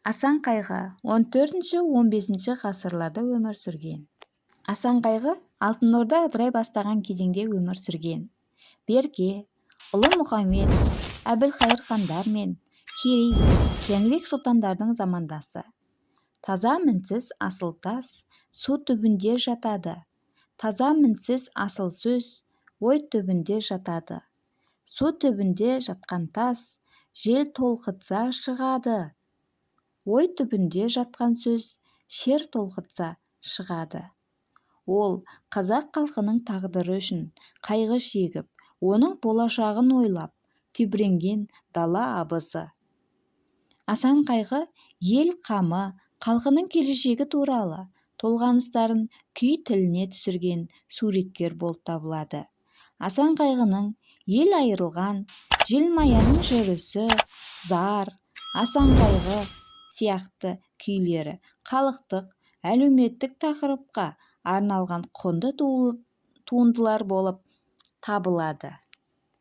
Асан қайғы XIV-XV ғасырларда өмір сүрген. Асан қайғы Алтын Орда ыдырай бастаған кезеңде өмір сүрген. Берке ұлы Мұхаммед, Әбілқайыр хандар мен Керей, Жәнібек сұлтандардың замандасы. Таза мінсіз асыл тас су түбінде жатады. Таза мінсіз асыл сөз ой түбінде жатады. Су түбінде жатқан тас жел толқытса шығады. Ой түбінде жатқан сөз шер толқытса шығады. Ол қазақ халқының тағдыры үшін қайғы шегіп, оның болашағын ойлап тебіренген дала абызы. Асан қайғы ел қамы, халқының келешегі туралы толғаныстарын күй тіліне түсірген суреткер болып табылады. Асан қайғының Ел айырылған, Желмаяның жүрісі, Зар, Асан қайғы сияқты күйлері халықтық, әлеуметтік тақырыпқа арналған құнды туындылар болып табылады.